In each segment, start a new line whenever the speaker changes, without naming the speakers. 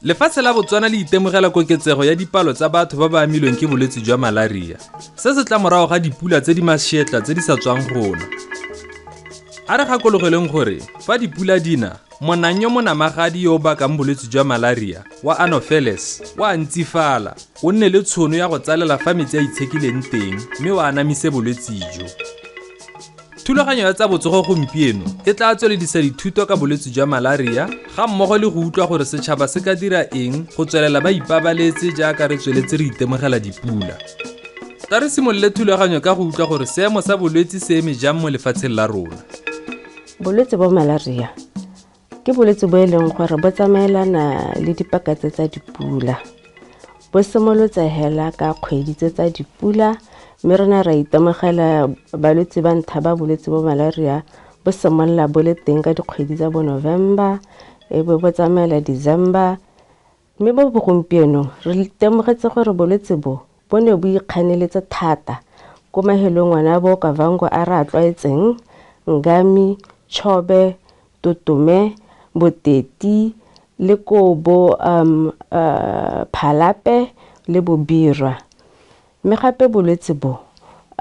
Lefatshe la Botswana le itemogela koketsego ya dipalo tsa batho ba ba amilweng ke bolwetse jwa malaria. Se se tla morago ga dipula tse di mašetla tse di sa tswang go na. A re gakologeleng gore fa dipula di na, monang yo monamagadi yo o bakang bolwetse jwa malaria wa Anopheles wa ntsifala, o nne le tshono ya go tsalela fa metsi a itshekileng teng mme wa anamise bolwetse jo. Thulaganyo ya tsa botsogo gompieno e tla tsweledisa dithuto ka bolwetse jwa malaria ga mmogo le go utlwa gore setšhaba se ka dira eng go tswelela ba ipabaletse jaaka re tsweletse re itemogela dipula. Tla re simolole thulaganyo ka go utlwa gore seemo sa bolwetse se eme jang mo lefatsheng la rona.
Bolwetse bo malaria ke bolwetse bo e leng gore bo tsamaelana le dipaka tse tsa dipula. Bo simolotse hela ka kgwedi tse tsa dipula, mme rona ra itemogela balwetse ba ntlha ba bolwetse bo malaria bo simolola bo le teng ka dikgwedi tsa bo November, e bo bo tsamaela December. Mme bo bogompieno re itemogetse gore bolwetse bo bo ne bo ikganeletse thata ko mahelong ona bo Okavango a re a tlwaetseng, Ngami, Chobe, Totome, Boteti le ko bo Phalape le Bobirwa. Mme gape bolwetse bo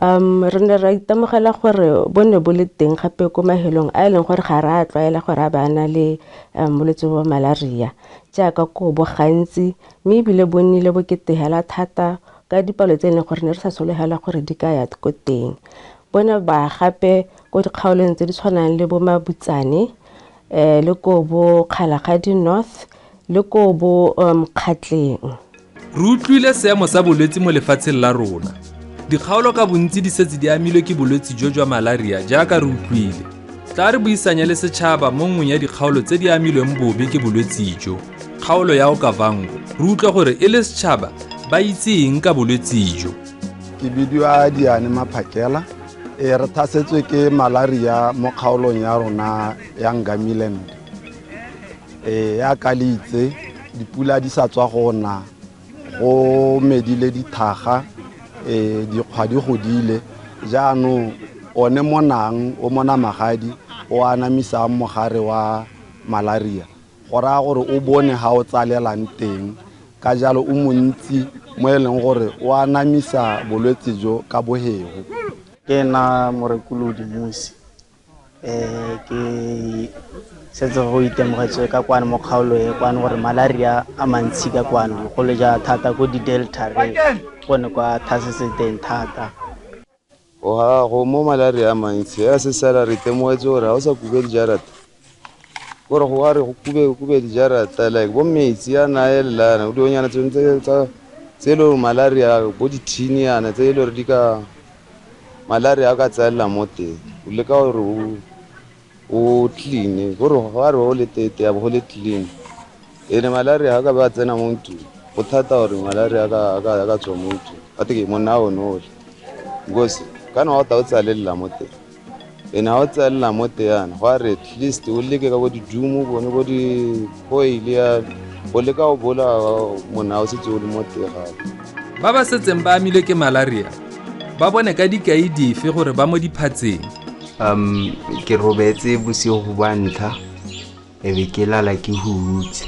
re ne ra itemogela gore bo ne bo le teng gape ko mahelong a e leng gore ga re a tlwaela gore a ba na le bolwetse bo malaria jaaka ko bo gantsi, mme ebile bo nnile bokete hela thata ka dipalo tse e leng gore ne re sa sologela gore di ka ya ko teng. Bone ba gape ko dikgaolong tse di tshwanang le bo Mabutsane, le ko bo Kgalagadi North le ko bo Kgatleng.
Re utlwile seemo sa bolwetse mo lefatsheng la rona. Dikgaolo ka bontsi di setse di amilwe ke bolwetse jo jwa malaria jaaka re utlwile. Tla re buisanye le setšhaba mo nngweng ya dikgaolo tse di amilweng bobe ke bolwetse jo, kgaolo ya Okavango. Re utlwe gore e le setšhaba ba itse eng ka bolwetse jo.
Ke bidiwa Diane Maphakela. Re thasetswe ke malaria mo kgaolong ya rona ya Ngamiland. Ya ka le itse, dipula di sa tswa go na, go medile dithaga, dikgwa di godile. Jaanong one monang o monamagadi o anamisang mogare wa malaria, go raya gore o bone ga o tsalelang teng, ka jalo o montsi mo e leng gore o anamisa bolwetse jo ka bohego.
Ke nna Morekolodi Musi. Ke setse go itemogetswe ka kwano mo kgaolo e kwano gore malaria a mantsi ka kwano, go le ja thata ko di-delta re gone kwa thasetse teng thata.
Oha, go mo malaria a mantsi, ya se sala re itemogetse gore ha o sa kube dijarata, gore go a re go kube dijarata, like bo metsi a na elelana, dilonyana tse tse e le gore malaria bo di-tin yana tse e le gore di ka malaria a ka tsalela mo teng, o leka gore o clean, gore ga re o le tete ya bo go le clean. Ene malaria ha ka ba tsena mo ntlong, go thata gore malaria a ka tswa mo ntlong, a te ke monna o ne ole, because kana wa ta o tsalelela mo teng. Ene ha o tsalela mo teng yana, go a re at least o leke ka bo didumo bone bo di-coil ya, o leka go bola monna o setse o le mo teng gape.
Ba ba setseng ba amilwe ke malaria ba bone ka dikai dife gore ba mo diphatseng?
Ke robetse bosigo ba ntlha, e be ke lala ke huhutse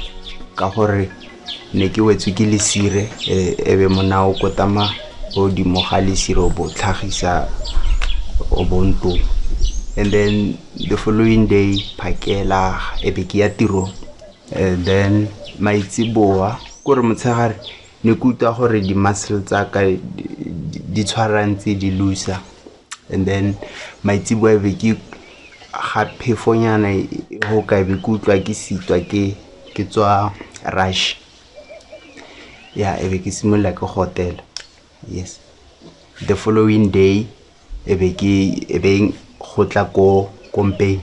ka gore ne ke wetswe ke lesire, e be monna o kotama godimo ga lesire o bo tlhagisa o bo ntong. And then the following day phakela e be ke ya tirong. And then maitseboa kore motshegare ne ke utlwa gore di-muscle tsa ka di tshwara ntse di losa. And then maitseboa e be ke ga phefonyana e go ka be ke utlwa ke sitwa ke tswa rush. Ya e be ke simolola ke gotela. Yes. The following day e be ke e be go tla ko kompeng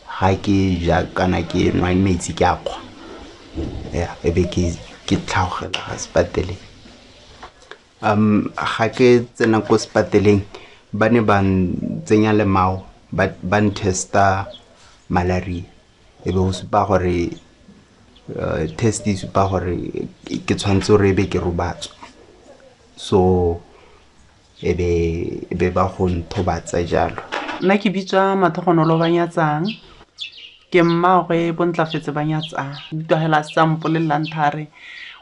ga ke ja kana ke nwa metsi ke a kgwa. Ya e be ke tlhagela ga sepateleng. Ga ke tsena ko sepateleng ba ne ba ntsenya lemao, ba ntesta malaria. E be go supa gore test e supa gore ke tshwanetse gore e be ke robatswa. So e be ba go nthobatsa jalo.
Nna ke bitswa Mathogonolo Banyatsang. Ke mmagwe Bontlafetse ba nyatsang. Utlwa hela sa mpolelelang thare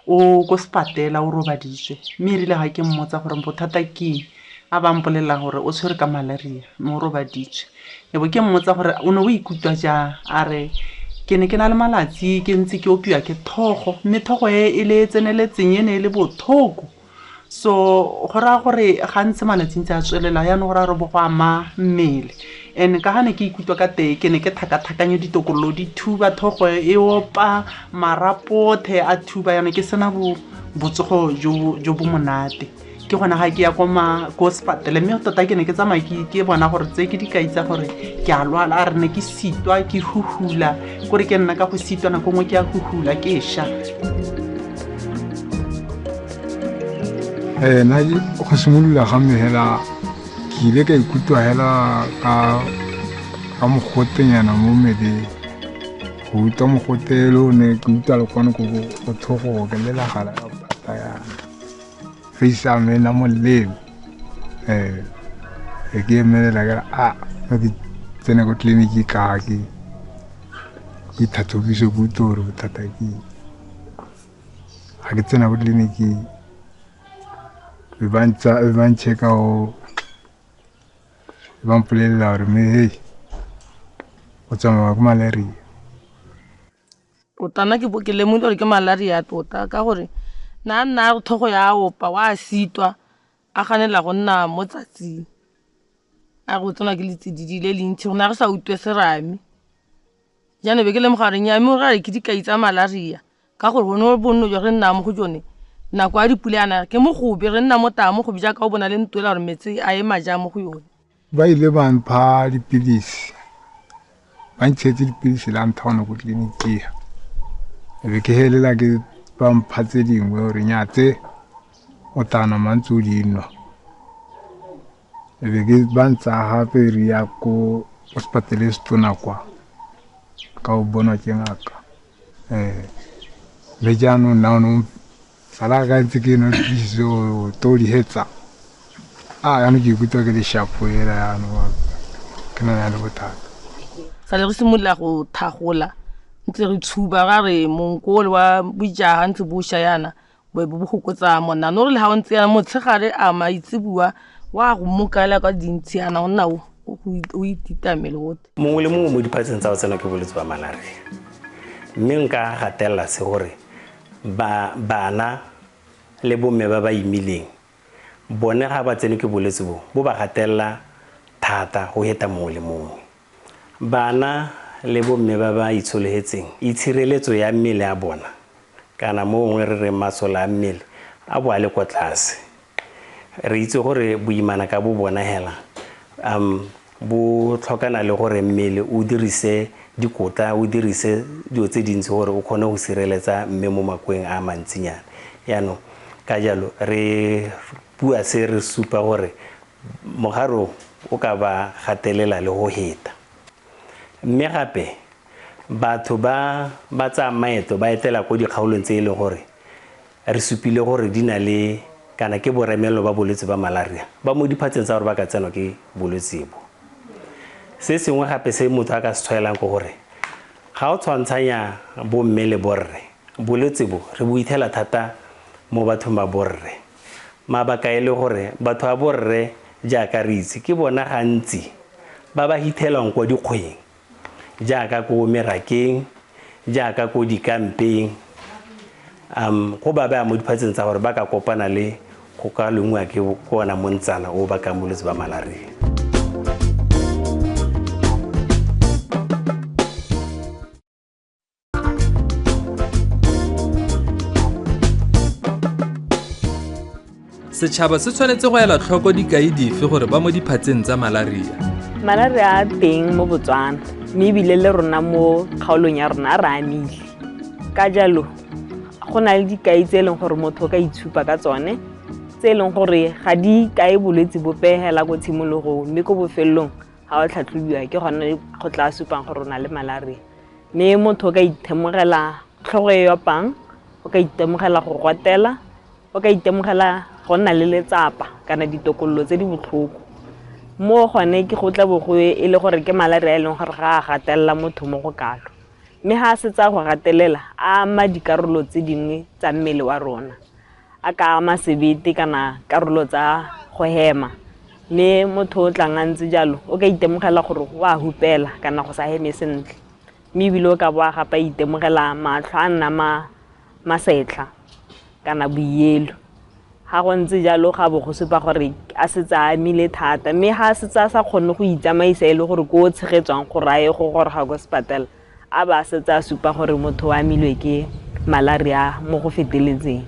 o ko sepatela o robaditswe. Mme erile ga ke mmotsa gore bothata ke eng, a ba mpolelela gore o tshwere ka malaria mme o robaditswe. E bo ke mmotsa gore o ne o ikutlwa jang, a re ke ne ke na le malatsi ke ntse ke opiwa ke thogo, mme thogo e e le e tseneletseng e ne e le botlhoko. So go raya gore ga ntse malatsi ntse a tswelela jaanong go raya gore bo go ama mmele. And ka ga ne ke ikutlwa ka teng ke ne ke tlhakatlhakanye ditokololo di thuba, thogo e opa, marapo otlhe a thuba, jaanong ke sena botsogo jo bo monate. Ke gona ga ke ya ko sepatele, mme tota ke ne ke tsamaya ke bona gore tse ke dikai tsa gore ke a lwala. A re ne ke sitwa ke huhula, kore ke nna ka go sitwa nako nngwe ke a huhula ke ša.
Nna go simolola ga mme hela ke ile ka ikutlwa hela ka mogotenyana mo mmeleng. Go utlwa mogote le one ke utlwa le kwano ko thogo ke lelagala ka thata yana. Face ya me e nna molemo. E ke emelela ke re, a ke tsene ko tleliniking ka ke itlhatlhobise ke utlwe gore bothata ke eng. Ga ke tsena ko tleliniking be ba nchecka o ba mpolelela gore mme hei o tsamaya ke malaria.
Tota nna ke lemogile gore ke malaria tota, ka gore nna nna re tlhogo ya opa wa sitwa a ganela go nna mo tsatsing, a re o tsenwa ke letsididi le le ntsi, gona re sa utlwe serame. Jaanong be ke lemoga gore nnyaa, mme gore ke dikai tsa malaria, ka gore bone bonno jwa re nna mo go jone nako ya dipula yana ke mogobe, re nna mo taya mogobe jaaka o bona le ntlo ela gore metsi a ema jang mo go yone.
Ba ile ba mpha dipilisi, ba ntshetse dipilisi la ntha gone ko tleliniking. E be ke helela ke ba mpha tse dingwe gore nnyaa tse o tla nama ntse o di nwa. E be ke ba ntsaya gape re ya ko sepetlele se tona kwa ka o bonwa ke ngaka. Mme jaanong nna one sala ka ntse ke nwa dipilisi tseo to di hetsa. A jaanong ke ikutlwa ke le sharp hela jaanong, ke na le bothata.
Sale re simolola go thagola ntse re tshuba ra re monko ole wa bojaga ntse bo ša yana bo bo gokotsa monano re le ga o ntse yana motshegare a maitseboa wa go mokala ka dintsi yana o nna o ititamele gote.
Mongwe le mongwe mo diphatseng tsa go tsenwa ke bolwetse ba malaria, mme nka gatelela se gore bana le bomme ba ba imileng bone ga ba tsene ke bolwetse bo bo ba gatelela thata go heta mongwe le mongwe. Bana le bomme ba ba itshologetseng itshireletso ya mmele ya bona kana mo gongwe re reng masole a mmele a bo a le kwa tlase. Re itse gore boimana ka bo bona hela bo tlhokana le gore mmele o dirise dikotla, o dirise dilo tse dintsi gore o kgone go sireletsa mme mo makoeng a mantsinyana. Jaanong ka jalo re bua se re supa gore mogare o ka ba gatelela le go heta. Mme gape batho ba ba tsaya maeto ba etela ko dikgaolong tse e leng gore re supile gore di na le kana ke boremelo ba bolwetse ba malaria ba mo diphatseng tsa gore ba ka tsenwa ke bolwetse bo. Se sengwe gape se motho a ka se tshwaelang ke gore ga o tshwantshanya bomme le borre, bolwetse bo re bo ithela thata mo bathong ba borre. Mabaka e le gore batho ba borre jaaka re itse ke bona gantsi ba ba hithelang kwa dikgweng jaaka ko merakeng, jaaka ko dikampeng, go ba baya mo diphatseng tsa gore ba ka kopana le go ka longwa ke ona montsana o bakang bolwetse ba malaria.
Setšhaba se tshwanetse go ela tlhoko dikai dife gore ba mo diphatseng tsa malaria?
Malaria a teng mo Botswana, mme ebile le rona mo kgaolong ya rona re amile. Ka jalo go na le dikai tse e leng gore motho o ka itshupa ka tsone, tse e leng gore ga di kae bolwetse bope hela ko tshimologong, mme ko bofelelong ga o tlhatlhobiwa ke gone go tla supang gore o na le malaria. Mme motho o ka itemogela tlhogo e opang, o ka itemogela go gotela, o ka itemogela go nna le letsapa kana ditokololo tse di botlhoko. Mo gone ke go tla bo go e le gore ke malaria e leng gore ga a gatelela motho mo go kalo. Mme ga a setse a go gatelela, a ama dikarolo tse dingwe tsa mmele wa rona, a ka ama sebete kana karolo tsa go hema. Mme motho o tlang a ntse jalo o ka itemogela gore o a hupela kana go sa heme sentle, mme ebile o ka boa gape a itemogela matlho a nna masetlha kana boielo. Ga go ntse jalo ga bo go supa gore a setse a amile thata, mme ga a setse a sa kgone go itsamaisa e le gore ko o tshegetswang gore a ye go goroga ko sepatela, a ba a setse a supa gore motho o amilwe ke malaria mo go feteletseng.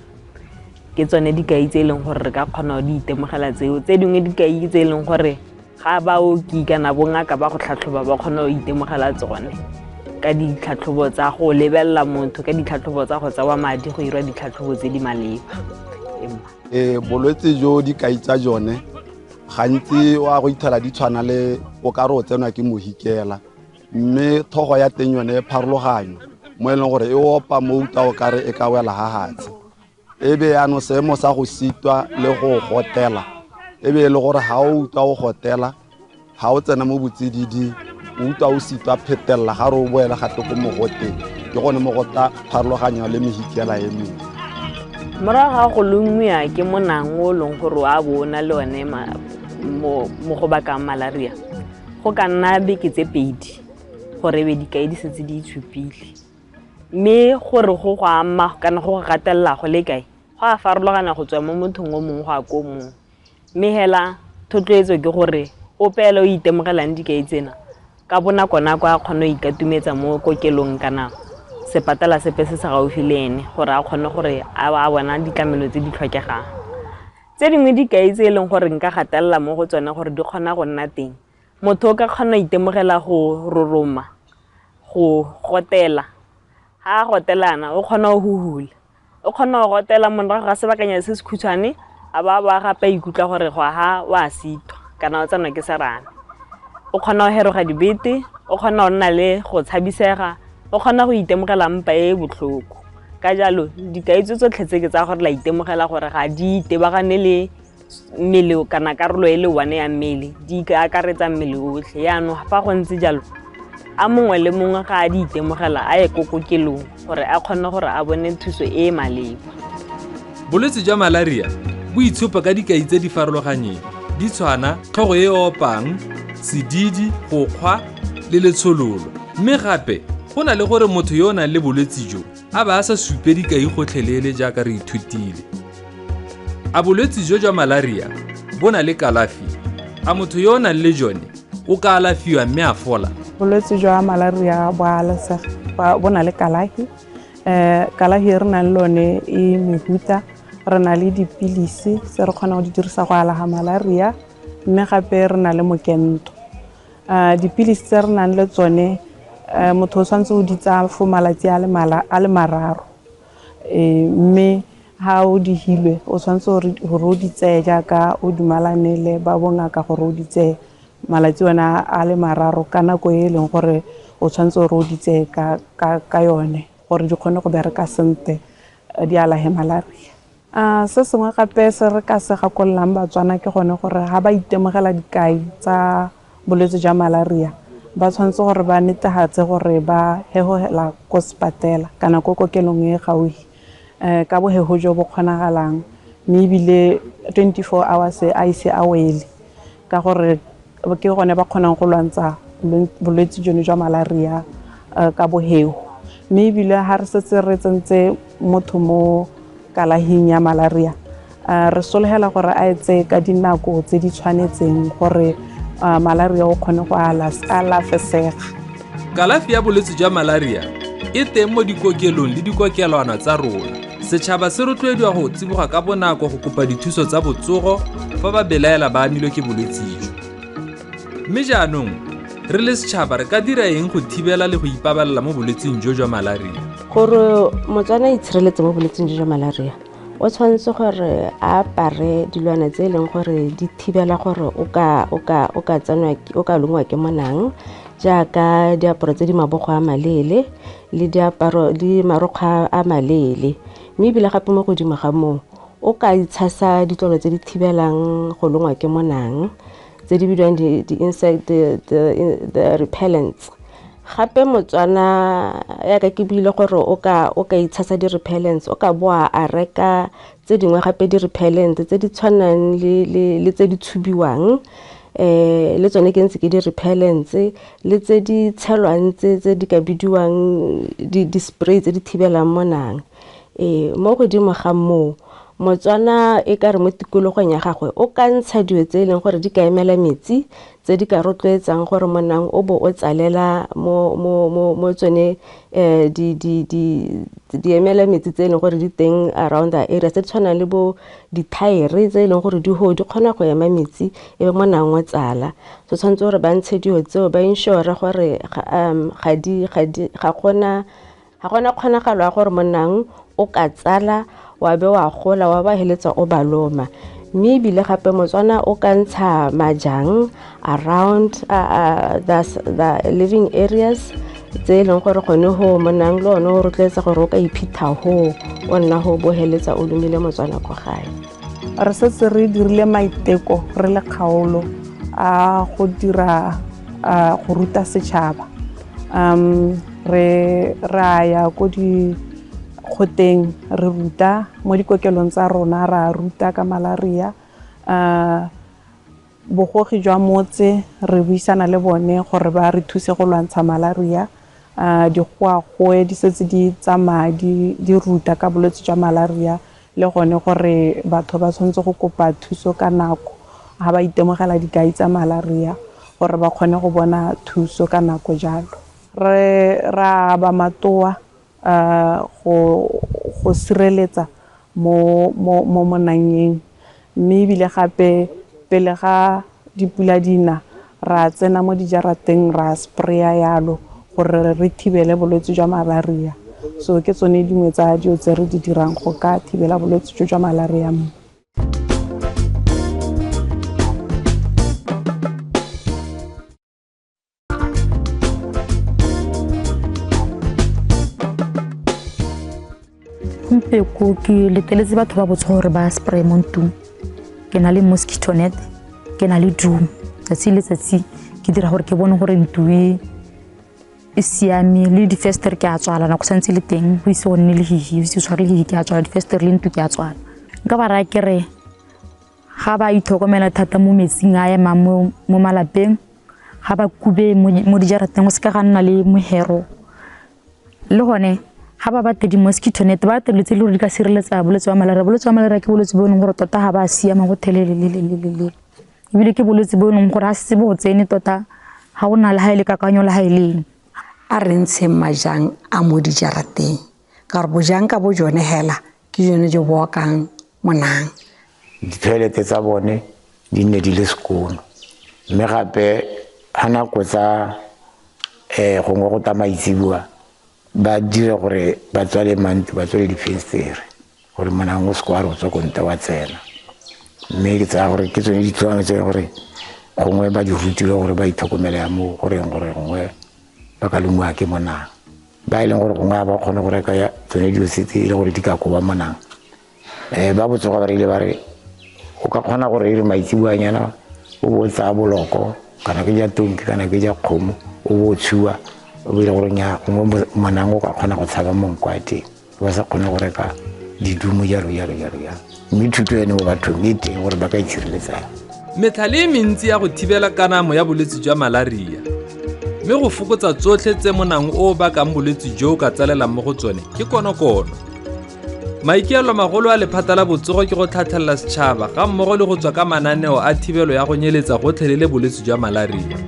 Ke tsone dikai tse e leng gore re ka kgona go di itemogela tseo. Tse dingwe dikai tse e leng gore ga baoki kana bongaka ba go tlhatlhoba ba kgona go itemogela tsone ka ditlhatlhobo tsa go lebelela motho, ka ditlhatlhobo tsa go tsewa madi go irwa ditlhatlhobo tse di maleba.
Bolwetse jo dikai tsa jone gantsi wa go ithela di tshwana le o ka re o tsenwa ke mohikela, mme tlhogo ya teng yone e pharologanyo mo e leng gore e opa mo utlwa o kare e ka wela ha hatshe. E be yaanong seemo sa go sitwa le go gotela, e be e le gore ga o utlwa o gotela, ga o tsena mo botsididi o utlwa o sitwa phetelela, ga re o boela gape ko mogoteng, ke gone mo go tla pharologanyo le mehikela e mengwe.
Morago ga go lomiwa ke monang o leng gore o a bo o na le one mo go bakang malaria, go ka nna beke tse 2 gore e be dikai di setse di itshupile. Mme gore go go ama kana go go gatelela go le kae, go a farologana go tswa mo mothong o mongwe go ya ko mongwe. Mme hela thotloetso ke gore ope o itemogelang dikai tsena ka bonako-nako a kgone go ikatumetsa mo kokelong kana sepatela sepe se se gaufi le ene, gore a kgone gore a bona ditlamelo tse di tlhokegang. Tse dingwe dikai tse e leng gore nka gatelela mo go tsone gore di kgona go nna teng, motho o ka kgona go itemogela go roroma, go gotela. Ga a gotelana o kgona go huhula, o kgona go gotela morago ga sebakanyana se se khutshwane, a ba a gape a ikutlwa gore go ha o a sitwa kana o tsenwa ke serame. O kgona go heroga dibete, o kgona go nna le go tshabisega, o kgona go itemogela mpa e botlhoko. Ka jalo dikai tse tsotlhe tse ke tsa gore la itemogela gore ga di itebagane le mmele kana karolo e le one ya mmele, di akaretsa mmele otlhe. Yaanong fa go ntse jalo, a mongwe le mongwe ga a di itemogela a ye ko kokelong gore a kgone gore a bone thuso e e maleba.
Bolwetse jwa malaria bo itshupa ka dikai tse di farologanyeng, di tshwana tlhogo e opang, sedidi, go kgwa le letshololo. Mme gape go na le gore motho yo o nang le bolwetse jo a ba a sa supe dikai gotlhelele jaaka re ithutile. A bolwetse jo jwa malaria bo na le kalafi? A motho yo o nang le jone o ka alafiwa mme a fola?
Bolwetse jwa malaria bo alafega, bo na le kalafi. Kalafi e re nang le yone e mehuta, re na le dipilisi tse re kgonang go di dirisa go alafa malaria, mme gape re na le mokento. Dipilisi tse re nang le tsone, motho o tshwanetse o di tsaya for malatsi a le mararo, mme ha o di hilwe o tshwanetse gore o di tseye jaaka o dumalane le ba bongaka gore o di tseye malatsi ona a le mararo ka nako e leng gore o tshwanetse gore o di tseye ka yone gore di kgone go bereka sentle, di alafe malaria. Se sengwe gape se re ka se gakololang Batswana ke gone gore ga ba itemogela dikai tsa bolwetse jwa malaria, ba tshwanetse gore ba netefatse gore ba hegogela ko sepatela kana ko kokelong e gaufi, ka bohego jo bo kgonagalang, mme ebile 24 hours a ise a wele, ka gore ke gone ba kgonang go lwantsha bolwetse jono jwa malaria ka bohego. Mme ebile ga re setse re tsentse motho mo kalahing ya malaria, re sologela gore a e tseye ka dinako tse di tshwanetseng gore malaria o kgone go alafesega.
Kalafi ya bolwetse jwa malaria e teng mo dikokelong le dikokelwana tsa rona. Setšhaba se rotloediwa go tsiboga ka bonako go kopa dithuso tsa botsogo fa ba belaela ba amilwe ke bolwetse jo. Mme jaanong re le setšhaba re ka dira eng go thibela le go ipabalela mo bolwetseng jo jwa malaria?
Gore Motswana a itshireletse mo bolwetseng jo jwa malaria, o tshwanetse gore a apare dilwana tse e leng gore di thibela gore o ka longwa ke monang, jaaka diaparo tse di mabogo a maleele le diaparo le marokgwe a maleele. Mme ebile gape mo godimo ga moo o ka itshasa ditlolo tse di thibelang go longwa ke monang, tse di bidiwang di-insect the repellents. Gape Motswana yaka ke buile gore o ka itshasa di-repellents, o ka boa a reka tse dingwe gape di-repellent tse di tshwanang le tse di tshubiwang, le tsone ke ntse ke di-repellents, le tse di tshelwang tse di ka bidiwang di-spray tse di thibelang monang. Mo godimo ga moo, Motswana e ka re mo tikologong ya gagwe o ka ntsha dilo tse e leng gore di ka emela metsi, tse di ka rotloetsang gore monang o bo o tsalela mo tsone di emela metsi tse e leng gore di teng around the area, tse di tshwanang le bo dithaere tse e leng gore di kgona go ema metsi e be monang o tsala. So tshwanetse gore ba ntshe dilo tseo, ba ensure gore ga gona kgonagalo ya gore monang o ka tsala wa be wa gola wa ba heletsa o ba loma. Mme ebile gape Motswana o ka ntsha majang around the living areas tse e leng gore gone ho monang le one o rotloetsa gore o ka iphitha ho o nna ho bo heletsa o lomile Motswana ko gae.
Re setse re dirile maiteko re le kgaolo a go dira go ruta setšhaba. Re ra ya ko di kgoteng re ruta mo dikokelong tsa rona, ra ruta ka malaria. Bogogi jwa motse re buisana le bone gore ba re thuse go lwantsha malaria. Digoagoe di setse di tsamaya di ruta ka bolwetse jwa malaria, le gone gore batho ba tshwanetse go kopa thuso ka nako ga ba itemogela dikai tsa malaria, gore ba kgone go bona thuso ka nako jalo. Re ra ba matoa go sireletsa mo monangeng, mme ebile gape pele ga dipula di na ra tsena mo dijarateng ra spraya yalo gore re thibele bolwetse jwa malaria. So ke tsone dingwe tsa dilo tse re di dirang go ka thibela bolwetse jo jwa malaria mo.
Gompieko ke leteletse batho ba botsa gore ba spray mo ntlong. Ke na le mosquito net, ke na le doom. Tsatsi le tsatsi ke dira gore ke bone gore ntlo e siame, le difestere ke a tswala nako santse le teng, go ise go nne le hihi, go ise go tshware le hihi ke a tswala difestere le ntlo ke a tswala. Nka ba raya ke re ga ba itlhokomela thata mo metsing a emang mo malapeng, ga ba kube mo dijarateng go seka ga nna le mohero. Le gone ga ba batle di-mosquito net, ba batle dilo tse e le gore di ka sireletsa bolwetse ba malaria. Bolwetse ba malaria ke bolwetse bo e leng gore tota ga ba siama go thelelelelelele, ebile ke bolwetse bo e leng gore ga setse bo tsene tota ga go na le ga e le kakanyo le ga e leng.
A re ntsheng majang a mo dijarateng, ka gore bojang ka bo jone hela ke jone jo bo okang monang.
Di-toilet tsa bone di nne di le sekono, mme gape ga nako tsa gongwe go tamaitsibua ba dire gore ba tswale mantlo, ba tswale difenstere gore monang o seke wa re o tswa ko ntle wa tsena. Mme ke tsaya gore ke tsone dithulaganyo tse gore gongwe ba di rutilwe gore ba itlhokomele ya moo, goreng gore gongwe ba ka longwa ke monang. Ba e leng gore gongwe ga ba kgone go reka tsone dilo tse e le gore di ka koba monang. Ba botsoga ba rile ba re o ka kgona gore e re maitsiboanyana o bo o tsaya boloko kana ke ja tonki kana ke ja kgomo o bo o tshuwa, o bo ile gore nnyaa gongwe monang o ka kgona go tshaba monko wa teng, ba sa kgone go reka didumo jalo jalo jalo jalo. Mme thuto ene mo bathong e teng gore ba ka itshireletsang.
Metlhale e mentsi ya go thibela kanamo ya bolwetse jwa malaria, mme go fokotsa tsotlhe tse monang o o bakang bolwetse jo o ka tsalelang mo go tsone ke konokono. Maikaelelo magolo a lephata la botsogo ke go tlhatlhelela setšhaba ga mmogo le go tswa ka mananeo a thibelo ya go nyeletsa gotlhelele bolwetse jwa malaria.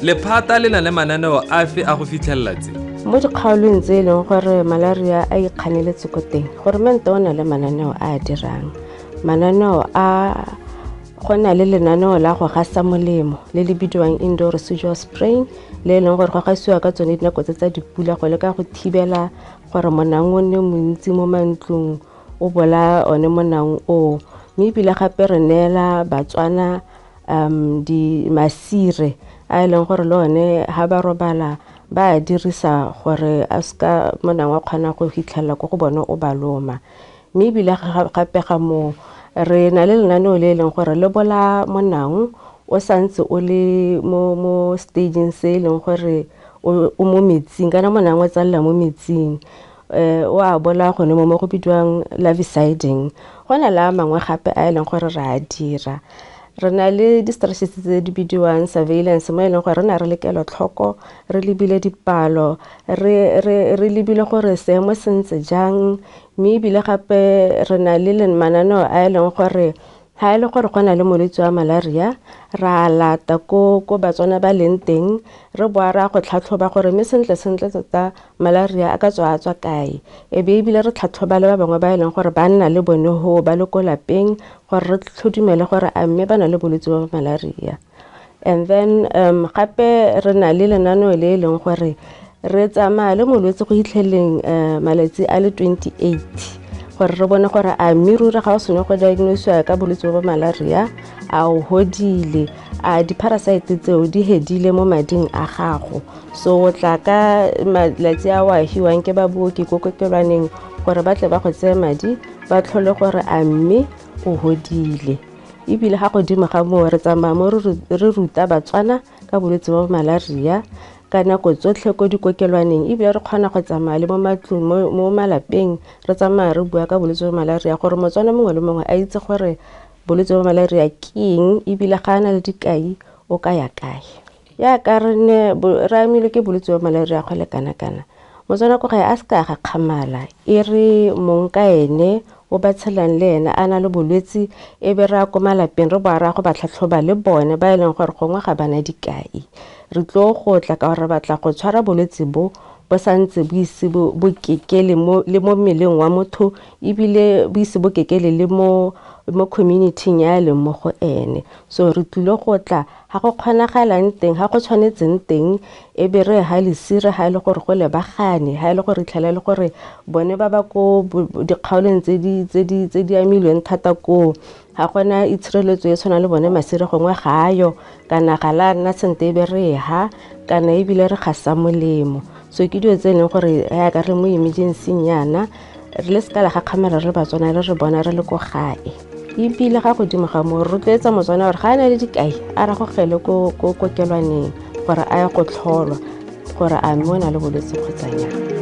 Lephata le na le mananeo afe a go fitlhelela tse?
Mo dikgaolong tse e leng gore malaria a ikganeletse ko teng, goromente o na le mananeo a a dirang. Mananeo a go na le lenaneo la go gasa molemo le le bidiwang indoor residual spraying, le e leng gore go gasiwa ka tsone dinako tse tsa dipula go leka go thibela gore monang o nne montsi mo mantlong o bola one monang oo. Mme ebile gape re neela Batswana di masire a e leng gore le one ha ba robala ba a dirisa gore a seka monang wa kgona go fitlhelela ko go bone o ba loma. Mme ebile gape ga moo re na le lenaneo le e leng gore le bola monang o santse o le mo stageng se e leng gore o mo metsing kana monang o tsalela mo metsing o a bola gone mo go bidiwang larviciding. Go na le a mangwe gape a e leng gore re a dira. Re na le di-strategies tse di bidiwang surveillance mo e leng gore re na re le kelotlhoko, re lebile dipalo, re lebile gore seemo se ntse jang, mme ebile gape re na le mananeo a e leng gore ha e le gore go na le molwetse wa malaria ra lata ko Batswana ba leng teng, re boa ra go tlhatlhoba gore mme sentle sentle tota malaria a ka tswa a tswa kae. E be ebile re tlhatlhoba le ba bangwe ba e leng gore ba nna le bone ho ba le ko lapeng gore re tlhodumele gore a mme ba na le bolwetse ba malaria. And then gape re na le lenaneo le e leng gore re tsamaya le molwetse go hitlheleng malatsi a le 28 gore re bone gore a mme ruri ga o sene go diagnosiwa ka bolwetse ba malaria a o hodile, a di-parasite tseo di hedile mo mading a gago. So o tla ka malatsi a o a hiwang ke ba booki ko kokelwaneng gore ba tle ba go tseye madi ba tlhole gore a mme o hodile. Ebile ga godimo ga moo re tsamaya mo re ruta Batswana ka bolwetse ba malaria ka nako tsotlhe ko dikokelwaneng, ebile re kgona go tsamaya le mo matlong mo malapeng re tsamaya re bua ka bolwetse ba malaria gore Motswana mongwe le mongwe a itse gore bolwetse ba malaria ke eng, ebile ga a na le dikai o ka ya kae. Yaka re ne re amilwe ke bolwetse ba malaria go le kana-kana, Motswana ko gae a se ka gakgamala e re mong ka ene o ba tshelang le ene a na le bolwetse, e be re ya ko malapeng re boa re ya go ba tlhatlhoba le bone ba e leng gore gongwe ga bana dikai. Re tlo go tla ka gore re batla go tshwara bolwetse bo bo santse bo ise bo kekele le mo mmeleng wa motho, ebile bo ise bo kekele le mo community-ing ya leng mo go ene. So re tlile go tla ga go kgonagalang teng, ga go tshwanetseng teng, e be re ha lesire ha e le gore go lebagane, ha e le gore itlhela e le gore bone ba ba ko dikgaolong tse di amilweng thata koo ga gona itshireletso e tshwana le bone masire gongwe ga ayo kana ga la nna sente e be re ha kana ebile re gasa molemo. So ke dilo tse e leng gore yaka re mo emergency-ing yana re le seka la gakgamala re Batswana le re bona re le ko gae. Ebile ga godimo ga moo re rotloetsa Motswana gore ga a na le dikai a ragogele ko kokelwaneng gore a ye go tlholwa gore a mme o na le bolwetse kgotsa jang.